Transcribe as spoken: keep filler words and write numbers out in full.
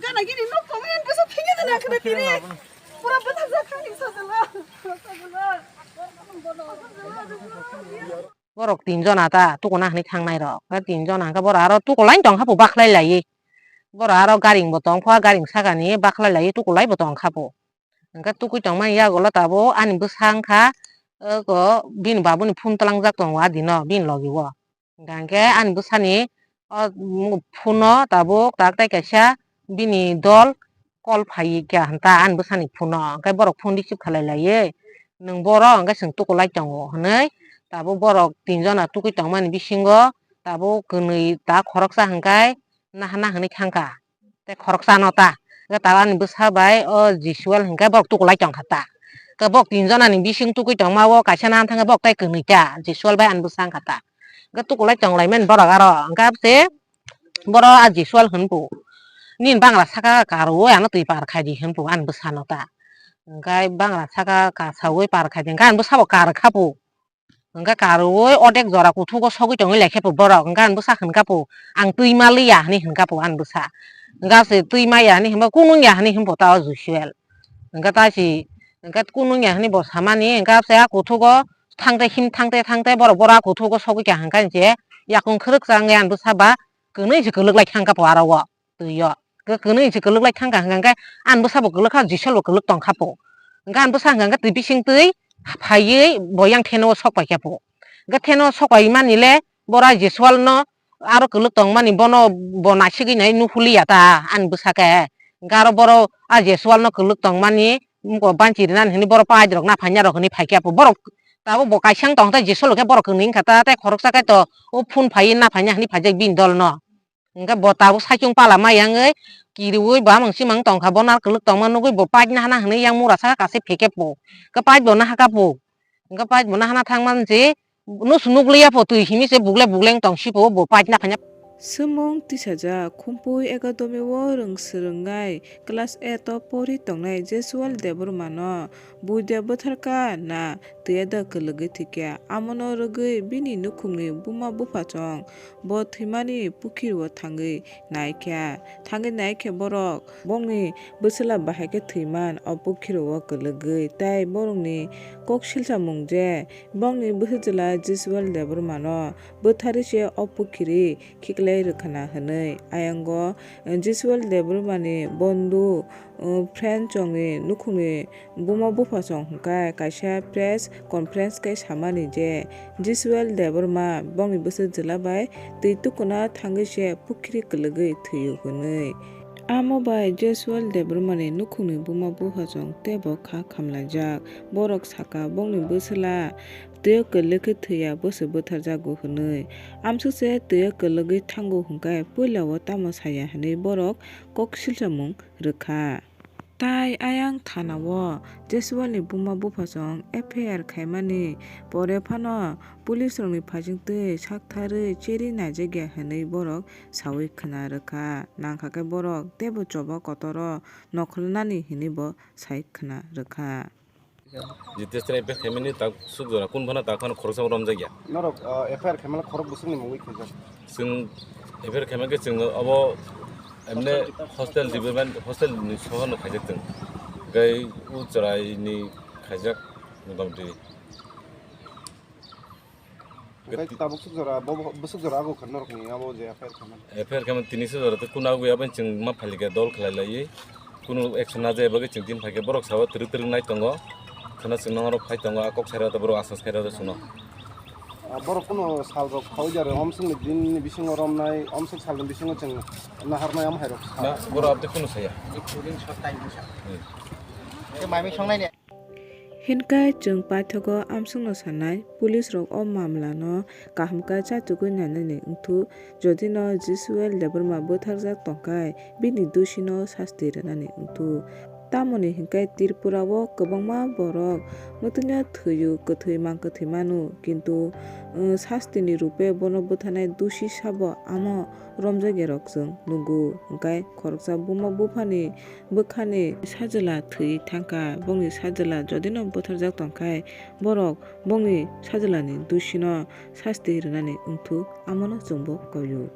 Ana gini nok kong yang bisa tinggi dan aku na tiri. Pura betul dah kang ini saja lah. Saja lah. Borok tin jona ta tukuna hwnwi thangnai rok. Khe tin jona hwnkhe borok aro tukulai tong kha po bakhlai laiwi. Borok aro garing bo tong kha, garing sakani bakhlai laiwi tukulai bo tong kha po. Hwnkhe tukui tongmani yagulo tabuk ani bwsa wngkha, oko bini babuni phone twlangjak tongo a dino bini logi o. Hwnkhe ani bwsani o phone o tabuk tak tai kaisa bini dol call phai kha hwnta ani bwsani phone o, hwnkhe borok phone receive khalai laiwi, "Nwng boro?" hwnkhe chwng tukulai tongo hwnwi tabuk borok tin jona tukui tongmani bisingo tabuk kwnwi ta khoroksa hwnkhe nahana hwnwi thangkha. Tei khoroksa no ta. Hwnkhe tabuk ani bwsa bai o Jisual hwnkhe borok tukulai tongkha ta. Hwnkhe borok tin jona ni bising tukui tongma o kaisa nang thangkhe borok tei kwnwi ta. Jisual bai ani bwsa wngkha ta. Hwnkhe tukulai tonglaimani borok aro. Hwnkhe abse borok a Jisual hwnbu. Nini bangra saka karwi ano twi par khaidi hwnbu ani bwsa no ta. Hwnkhe bangra saka kasaui par khaidi hwnkhe ani bwsa bo kar kha bu. Hwnkhe karwi odek jora kuthugo sogwi tongwi lai khe po borok. Hwnkhe ani bwsa hwn kha po, "Ang twi ma liya," hwnwi hwn kha po ani bwsa. Hwnkhe se twi ma ya hwnwi hwnba kunung ya hwnwi hwn po ta o Josuel. Hwnkhe ta si, hwnkhe kunung ya hwnwi bo samani, hwnkhe se a kuthugo thangte him thangte thangte borok boro a kuthugo sogwi kha hwnkhe se yakung khwrwk cha wngwi ani bwsa ba kwnwi se kwlwk lai thang kha po aro o. Twi o. Khe kwnwi se kwlwk lai thang kha hwnkha hwnkhe ani bwsa bo kwlwk kha, Jisual bo kwlwk tong kha po. Hwnkhe ani bwsa hwnkha hwnkhe twi bising twi phaiwi bo yang theno o sok pai kha po. Hwnkhe theno o sok pai mani le boro a Jisual no aro kwlwk tong mani bono bo naisigwi nai nuhuli ya ta ani bwsa khe. Hwnkhe aro boro a Jisual no kwlwk tong mani bo banchi rwnani hwnwi boro pait rok naphanya rok hwnwi phai kha po. Borok tabuk bo kaisa wng tong khe Jisual khe borok kwnwi wngkha ta tei khoroksa khe to o phone phaiwi naphanya hwnwi phaijak bini dol no. Hwnkhe bo tabuk saichung pala ma yangwi kiriui bamang simang tongkha, bono kwlwk tongma nugui bo pait nahana hwnwi yang mura saka kaisa phekhe po. Hwnkhe pait bo nahaka po. Hwnkhe pait bo nahana thangma se nusu nukliya po, twi himi se bugle bugle wng tong si po, bo pait naphanya. Swmung tisajak, Khumpui Academy o rwng swrwngnai class eight o pori tongnai Jesual Debbarma no buida bwtharkha na twiya da kwlwgwi thwikha. Amono rwgwi bini nukhungni buma buphachong bo thwimani pukhirwo thangwi naikha. Thangwi naikhe borok bongni bwswla bahai khe thwiman o pukhirwo kwlwgwi, tei borokni kok silsamung je bongni bwsajwla Jesual Debbarmano bwtharwi se o pukhiri khiklai rwkhana hwnwi. Ayango Jesual Debbarmani bondhu, uh, friend chongni nukhungni buma buphachong hwnkhe kaisa press conference khe samani je Jesual Debbarma bongni bwsajwla bai twi tukuna thangwi se pukhiri kwlwgwi thwio hwnwi. Amo bai Jesual Debbarmani nukhungni buma buphachong teibo kha khamlaijak. Borok sakha bongni bwswla twio kwlwkhe thwiya bwswk bwtharjago hwnwi. Amswkse twio kwlwgwi thango hwnkhe puilao tamo saya hwnwi borok kok silsamung rwkha. Tai ayang thanao Jesualni buma buphachong F I R khaimani pore phano police rokni phaisingtwi saktharwi cheri naijakya hwnwi borok sawi khna rwkha. Nangkha khe borok teibo choba kotoro nokholnani hwnwibo sai khna rwkha. Jitesh F I R khaimani tak suk jora kun phano tak phano khoroksa romjakya. Norok, ah, F I R khaimani khorok bwswkni mungwi khaijak. Chwng F I R khaimani chwng abo emne hostel department, hostel ni sohor no khaijak chwng. Gai u chwrai ni khaijak motamoti. Hwnkhe tabuk suk jora, bo, bo, bwswk jora ago kha norokni abo je F I R khaimani? F I R khaimani tini suk jora tei kunu ago ya bai chwng ma phalikha dol khlai laiwi. Kunu action na jai bagwi chwng tini phaikhe borok sao twrwk twrwk nai tongo. Khwna chwngno oro phai tongo, a kok sairok tei borok aswk sairok chwngno. Ah, borok kunu sal rok khaui jare omswkni din ni bisingo romnai, omswk sal ni bisingo chwng naharnai am hai rok sa. Na, borok aboni kunu saya. Hmm. Tei mai mui songnai ni. Hinkhe chwng paithago amswkno sanai, police rok o mamla no kaham khe chachugwi nainani wngthu, jodi no Jesuel Debbarma bwtharjak tongkhe bini dusi no sasti rwnani wngthu. Tamoni hinkhe Tripura o kwbangma borok mwtwino thwio, kwthwi mang kwthwi mano, kintu, uh, sasti ni rupe bono bwtharnai dusi sabo amo romjakya rok chwng nugo. Hinkhe khoroksa buma buphani bwkhani sajwla thwi thangkha, bongni sajwla jodino bwtharjak tongkhe, borok bongni sajwlani dusino sasti rwnani wngthu, amono chwngbo koio.